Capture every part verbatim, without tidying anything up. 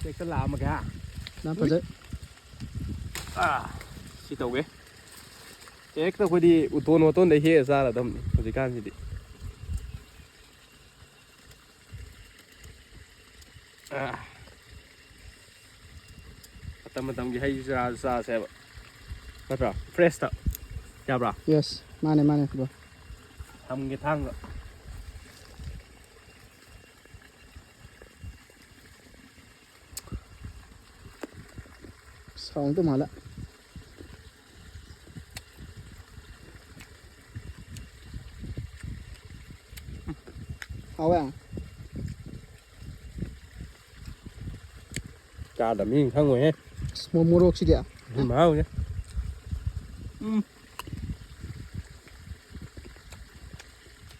ꯍꯦꯛꯇ ꯂꯥꯛꯑꯝꯃꯒꯦ, ꯍꯥ? ꯌꯥꯝ ꯐꯖꯩ꯫ ꯑꯥ, ꯁꯤ ꯇꯧꯒꯦ꯫ ꯍꯦꯛꯇ ꯑꯩꯈꯣꯏꯗꯤ ꯎꯇꯣꯟ ꯋꯥꯇꯣꯟꯗ ꯍꯦꯛꯑ ꯆꯥꯔꯗꯝꯅꯤ ꯍꯧꯖꯤꯛꯀꯥꯟꯁꯤꯗꯤ꯫ ꯑꯥ꯫ ꯃꯇꯝ ꯃꯇꯝꯒꯤ ꯍꯩ ꯆꯥ-, ꯆꯥꯁꯦꯕ꯫ ꯅꯠꯇ꯭ꯔꯣ? Fresh ꯇ꯫ ꯌꯥꯕ꯭ꯔꯥ? Yes, ꯃꯥꯅꯦ, ꯃꯥꯅꯦ, bro꯫ ꯊꯝꯒꯦ ꯊꯥꯡꯒ꯫ ꯁꯥꯎꯟꯗꯣ ꯃꯥꯜꯂꯦ꯫ ꯍꯥꯎꯋꯦ꯫ ꯆꯥꯗꯕ ꯃꯤꯅ ꯈꯪꯉꯣꯏꯍꯦ꯫ ꯑꯁ, ꯃꯣ-, ꯃꯣꯔꯣꯛꯁꯤꯗꯤ꯫ ꯁꯤ ꯃꯍꯥꯎꯁꯦ꯫ ꯎꯝ꯫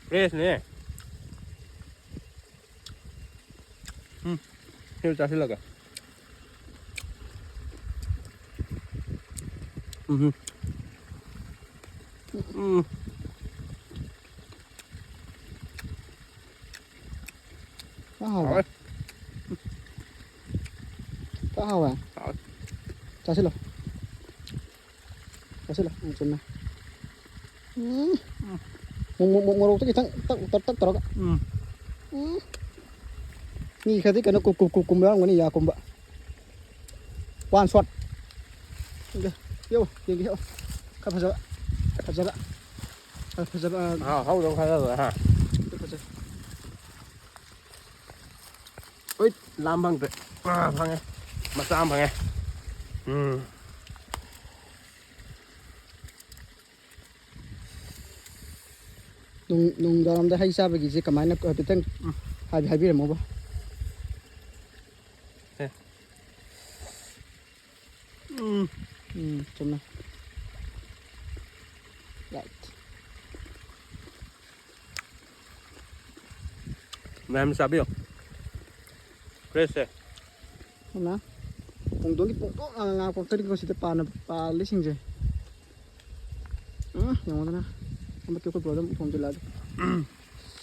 Fresh ꯅꯦ꯫ ꯎꯝ꯫ ꯁꯤꯃ ꯆꯥꯁꯤꯜꯂꯒ꯫ ꯎꯝ꯫ ꯎꯝ꯫ ꯐꯖ ꯍꯥꯎꯕ꯫ ꯍꯥꯎꯋꯦ꯫ ꯐꯖ ꯍꯥꯎꯋꯦ꯫ ꯍꯥꯎꯋꯦ꯫ ꯆꯥꯁꯤꯜꯂꯣ꯫ ꯆꯥꯁꯤꯜꯂꯣ꯫ ꯎꯝ, ꯆꯨꯝꯃꯦ꯫ ꯎꯝ꯫ ꯎꯝ꯫ ꯃꯣ-, ꯃꯣ-, ꯃꯣ-, ꯃꯣꯔꯣꯛꯇꯣ ꯈꯤꯇꯪ ꯇꯛ, ꯇꯛ, ꯇꯛ ꯇꯧꯔꯒ꯫ ꯎꯝ꯫ ꯎꯝ꯫ ꯃꯤ ꯈꯔꯗꯤ ꯀꯩꯅꯣ ꯀꯨ-, ꯀꯨ-, ꯀꯨ-, ꯀꯨꯝꯕ ꯌꯥꯎꯔꯝꯒꯅꯤ, ꯌꯥ ꯀꯨꯝꯕ꯫ One shot꯫ ꯌꯦꯡꯒꯦ, ꯌꯦꯡꯒꯦ, ꯌꯦꯡꯒꯦ, ꯌꯦꯡꯉꯣ꯫ ꯈꯔ ꯐꯖꯕ, ꯐꯖꯕ, ꯈꯔ ꯐꯖꯕ, ꯑꯥ꯫ ꯑꯥ, ꯍꯧꯗꯧ ꯈꯔ ꯐꯖꯕ, ꯍꯥ? ꯑꯗꯨ ꯐꯖꯕ꯫ ꯎꯏꯠ, ꯂꯥꯝ ꯐꯪꯗ꯭ꯔꯦ꯫ ꯑꯥ, ꯐꯪꯉꯦ꯫ ꯃꯆꯥ ꯑꯃ ꯐꯪꯉꯦ꯫ ꯎꯝ꯫ ꯅꯨꯡ-, ꯅꯨꯡꯗꯥꯡꯋꯥꯏꯔꯝꯗ ꯍꯩ ꯆꯥꯕꯒꯤꯁꯦ ꯀꯃꯥꯏꯅ ꯍꯥꯏꯐꯦꯠꯇꯪ ꯎꯝ꯫ ꯍꯥꯏꯕꯤ-, ꯍꯥꯏꯕꯤꯔꯝꯃꯣꯕ꯫ ꯑꯦ꯫ ꯎꯝ꯫ ꯎꯝ, ꯆꯨꯝꯃꯦ꯫ Right꯫ ꯃꯌꯥꯝ ꯆꯥꯕꯤꯌꯣ꯫ Fresh ꯁꯦ꯫ ꯑꯗꯨꯅ ꯄꯨꯡꯗꯣꯟꯒꯤ ꯄꯨꯡꯗꯣꯟ ꯉꯥꯛ ꯉꯥꯛꯄ ꯉꯥꯛꯇꯅꯤꯀꯣ ꯁꯤꯗ ꯄꯥꯟꯅ-, ꯄꯥꯜꯂꯤꯁꯤꯡꯁꯦ꯫ ꯎꯝ, ꯌꯦꯡꯉꯣꯗꯅ꯫ ꯍꯟꯗꯛꯇꯤ ꯑꯩꯈꯣꯏ brother ꯑꯃꯨꯛ ꯊꯣꯝꯖꯤꯜꯂꯛꯑꯒꯦ꯫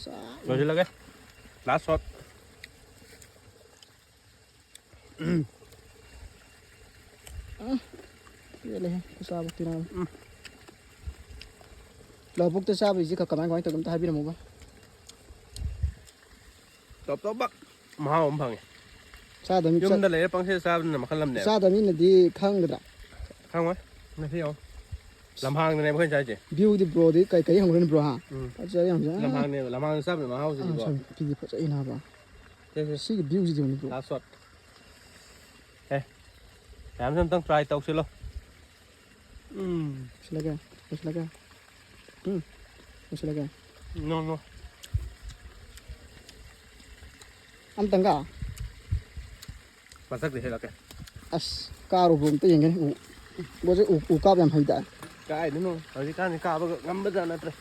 ꯆꯥ-, ꯂꯣꯏꯁꯤꯜꯂꯒꯦ꯫ Last shot꯫ ꯎꯝ꯫ ꯄꯦꯜꯂꯦꯍꯦ, ꯈꯨꯆꯥ ꯕꯨꯛꯇꯤ ꯅꯥꯕ꯫ ꯎꯝ꯫ ꯂꯧꯕꯨꯛꯇ ꯆꯥꯕꯒꯤꯁꯦ ꯀ-, ꯀꯃꯥꯏ, ꯀꯃꯥꯏ ꯇꯧꯒꯦ ꯑꯝꯇ ꯍꯥꯏꯕꯤꯔꯝꯃꯨꯕ꯫ ꯇꯣꯞ ꯇꯣꯞꯄ ꯃꯍꯥꯎ ꯑꯃ ꯐꯪꯉꯦ꯫ ꯆꯥꯗꯕ ꯃꯤ-, ꯌꯨꯝꯗ ꯆꯥ-, ꯂꯩꯔ ꯄꯪꯆꯥ ꯆꯥꯕꯗꯨꯅ ꯃꯈꯜ ꯑꯃꯅꯦꯕ꯫ ꯆꯥꯗꯕ ꯃꯤꯅꯗꯤ ꯈꯪꯒꯗ꯭ꯔꯥ? ꯈꯪꯉꯣꯏ꯫ ꯉꯁꯤ ꯌꯦꯡꯉꯣ꯫ ꯂꯝꯍꯥꯡꯗꯅꯦꯕ ꯑꯩꯈꯣꯏꯅ ꯆꯥꯏꯁꯦ꯫ Viewꯗꯤ broꯗꯤ ꯀꯩ, ꯀꯩ ꯍꯪꯉꯨꯔꯅꯤ bro, ꯍꯥ? ꯎꯝ꯫ ꯐꯖꯔꯦ ꯌꯥꯝ ꯐꯖꯔꯦ꯫ ꯂꯝꯍꯥꯡꯅꯦꯕ, ꯂꯝꯍꯥꯡꯗ ꯆꯥꯕꯒꯤ ꯃꯍꯥꯎꯁꯤꯗꯤꯀꯣ꯫ ꯑꯥ, ꯁꯝ ꯐꯤꯗꯤ ꯐꯖꯩ ꯅꯥꯕ꯫ ꯁꯦ, ꯁꯦ꯫ ꯁꯤꯒꯤ viewꯁꯤꯗꯤ ꯌꯦꯡꯉꯨꯅꯦ bro꯫ Last shot꯫ ꯑꯦ, ꯃꯌꯥꯝꯁꯨ ꯑꯝꯇꯪ try ꯇꯧꯁꯤꯜꯂꯣ꯫ ꯎꯝ꯫ ꯂꯣꯏꯁꯤꯜꯂꯒꯦ, ꯂꯣꯏꯁꯤꯜꯂꯒꯦ꯫ ꯎꯝ, ꯂꯣꯏꯁꯤꯜꯂꯒꯦ꯫ No, no꯫ ꯑꯝꯇꯪꯒ? ꯃꯊꯛꯇ ꯍꯦꯜꯂꯛꯀꯦ꯫ ꯑꯁ, ꯀꯥꯔꯨꯕ꯭ꯔꯣ ꯑꯝꯇ ꯌꯦꯡꯒꯦ꯫ ꯎ, ꯕ꯭ꯔꯣꯁꯦ ꯎ, ꯎ ꯀꯥꯕ ꯌꯥꯝ ꯍꯩꯗꯥꯏ? ꯀꯥꯏꯗꯩꯅꯣ, ꯍꯧꯖꯤꯛꯀꯥꯟꯗꯤ ꯀꯥꯕꯒ ꯉꯝꯕꯖꯥꯠ ꯅꯠꯇ꯭ꯔꯦ꯫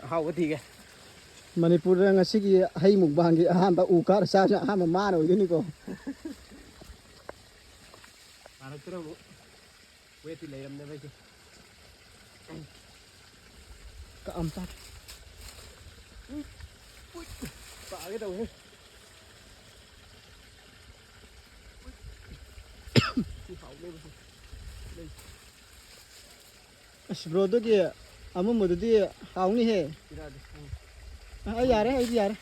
ꯑꯍꯥꯎꯕ ꯊꯤꯒꯦ꯫ ꯃꯅꯤꯄꯨꯔꯗ ꯉꯁꯤꯒꯤ ꯍꯩ ꯃꯨꯛꯕꯥꯡꯒꯤ ꯑꯍꯥꯟꯕ ꯎ ꯀꯥꯔ ꯆꯥꯕꯁꯤꯅ ꯑꯍꯥꯟꯕ ꯃꯥꯅ ꯑꯣꯏꯗꯣꯏꯅꯤꯀꯣ꯫ ꯇꯥꯔꯛꯇ꯭ꯔ ꯑꯃꯨꯛ꯫ Weightꯇꯤ ꯂꯩꯔꯝꯅꯦꯕ ꯑꯩꯁꯦ꯫ ꯀꯛꯑꯝ ꯇꯥꯔꯦ꯫ ꯎꯏ, ꯎꯏ, ꯇꯥꯒꯦ ꯇꯧꯋꯦ꯫ ꯁꯤ ꯍꯥꯎꯅꯦꯕ ꯁꯤ꯫ ꯂꯩ꯫ ꯑꯁ, bro, ꯑꯗꯨꯒꯤ ꯑꯃꯨꯟꯕꯗꯨꯗꯤ ꯍꯥꯎꯅꯤꯍꯦ꯫ ꯄꯤꯔꯛꯑꯗꯤ ꯈꯪꯉꯤ꯫ ꯑ, ꯑꯩ ꯌꯥꯔꯦ, ꯑꯩꯗꯤ ꯌꯥꯔꯦ꯫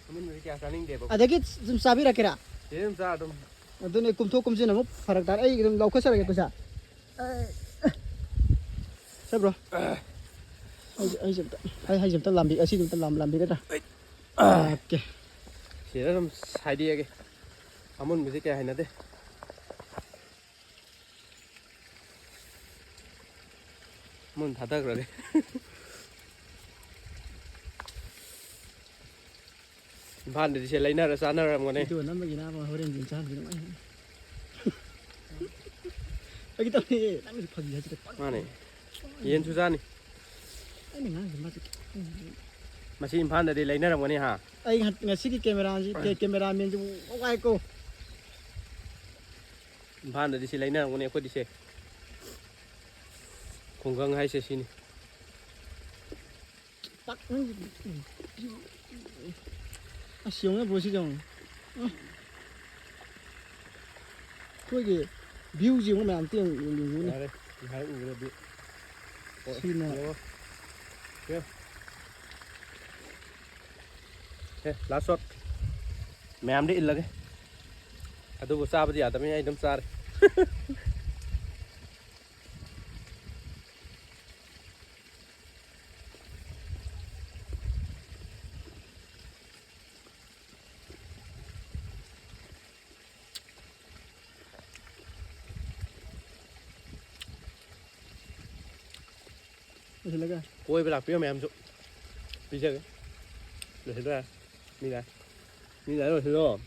ꯑꯃꯨꯟꯕꯗꯤ ꯀꯌꯥ ꯆꯥꯅꯤꯡꯗꯦꯕ꯫ ꯑꯗꯒꯤ ꯁꯨꯝ ꯆꯥꯕꯤꯔꯛꯀꯦꯔꯥ? ꯁꯤꯗ ꯑꯗꯨꯝ ꯆꯥ ꯑꯗꯨꯝ꯫ ꯑꯗꯨꯅꯦ, ꯀꯨꯝꯊꯣꯛ ꯀꯨꯝꯁꯤꯟ ꯑꯃꯨꯛ ꯐꯔꯛ ꯇꯥꯔꯦ꯫ ꯑꯩ ꯑꯗꯨꯝ ꯂꯧꯈꯠꯆꯔꯒꯦ ꯄꯩꯁꯥ꯫ ꯑꯦ, ꯁꯦ, bro꯫ ꯑꯩꯁꯦ, ꯑꯩꯁꯦ ꯑꯝꯇ, ꯑꯩ ꯍꯩꯁꯦ ꯑꯝꯇ ꯂꯥꯝꯕꯤ-, ꯑꯁꯤꯗꯤ ꯑꯝꯇ ꯂꯥꯝ-, ꯂꯥꯝꯕꯤꯒꯗ꯭ꯔꯥ? ꯑꯩ ꯑꯣꯀꯦ꯫ ꯁꯤꯗ ꯑꯗꯨꯝ ꯁꯥꯏꯗꯦꯛꯑꯒꯦ꯫ ꯑꯃꯨꯟꯕꯁꯦ ꯀꯌꯥ ꯍꯩꯅꯗꯦ꯫ ꯑꯃꯨꯟ ꯊꯥꯗꯈ꯭ꯔꯒꯦ꯫ ꯏꯝꯐꯥꯜꯗꯗꯤ ꯁꯦ ꯂꯩꯅꯔ ꯆꯥꯅꯔꯝꯒꯅꯤ꯫ Video ꯅꯝꯕꯒꯤ ꯅꯥꯕ ꯍꯣꯔꯦꯟꯒꯤ ꯏꯟꯁꯥꯡꯁꯤ ꯅꯨꯡꯉꯥꯏ꯫ ꯐꯥꯒꯤ ꯇꯧꯅꯦ, ꯅꯪꯁꯨ ꯐꯥꯒꯤ ꯍꯥꯏꯁꯤꯗ ꯄꯪ-, ꯃꯥꯅꯦ꯫ ꯌꯦꯟꯁꯨ ꯆꯥꯅꯤ꯫ ꯑꯩꯅ ꯉꯥꯡꯉꯤꯁꯦ ꯃꯥꯁꯦ ꯈꯤꯇꯪ ꯃꯁꯤ ꯏꯝꯐꯥꯜꯗꯗꯤ ꯂꯩꯅꯔꯝꯒꯅꯤ ꯍꯥ? ꯑꯩ ꯉ-, ꯉꯁꯤꯒꯤ cameraꯁꯤ, ꯀꯦ-, cameramanꯁꯤꯕꯨ ꯋꯥꯏꯀꯣ꯫ ꯏꯝꯐꯥꯜꯗꯗꯤ ꯁꯤ ꯂꯩꯅꯔꯝꯒꯅꯤ ꯑꯩꯈꯣꯏꯗꯤ ꯁꯦ꯫ ꯈꯨꯡꯒꯪ ꯍꯥꯏꯁꯦ ꯁꯤꯅꯤ꯫ ꯄꯥꯛ-, ꯅꯪꯒꯤ ꯑꯁ, ꯌꯦꯡꯉꯨꯅꯦ, ꯕ꯭ꯔꯣ, ꯁꯤ ꯌꯦꯡꯉꯨ꯫ ꯎꯝ꯫ ꯑꯩꯈꯣꯏꯒꯤ ꯚ꯭ꯌꯨꯁꯦ ꯌꯦꯡꯉꯨ, ꯃꯌꯥꯝ ꯑꯝꯇ ꯌꯦꯡꯉꯨ, ꯌꯦꯡꯉꯨꯅꯦ꯫ ꯌꯥꯔꯦ, ꯉꯥꯏꯍꯥꯛ ꯎꯔꯗꯤ꯫ ꯑꯣ, ꯁꯤꯅ ꯌꯦꯡꯉꯣ꯫ ꯁꯦ꯫ ꯁꯦ, last shot꯫ ꯃꯌꯥꯝꯗ ꯏꯜꯂꯒꯦ꯫ ꯑꯗꯨꯕꯨ ꯆꯥꯕꯗꯤ ꯌꯥꯗꯕꯅꯤꯅ ꯑꯩ ꯑꯗꯨꯝ ꯆꯥꯔꯦ꯫ ꯂꯣꯏꯁꯤꯜꯂꯒ꯫ ꯀꯣꯏꯕ ꯂꯥꯛꯄꯤꯌꯣ ꯃꯌꯥꯝꯁꯨ꯫ ꯄꯤꯖꯒꯦ꯫ ꯂꯣꯏꯁꯤꯜꯂꯣ ꯌꯥꯔꯦ꯫ ꯃꯤ ꯂꯥꯛꯑꯦ꯫ ꯃꯤ ꯂꯥꯛꯑꯦ, ꯂꯣꯏꯁꯤꯜꯂꯣ꯫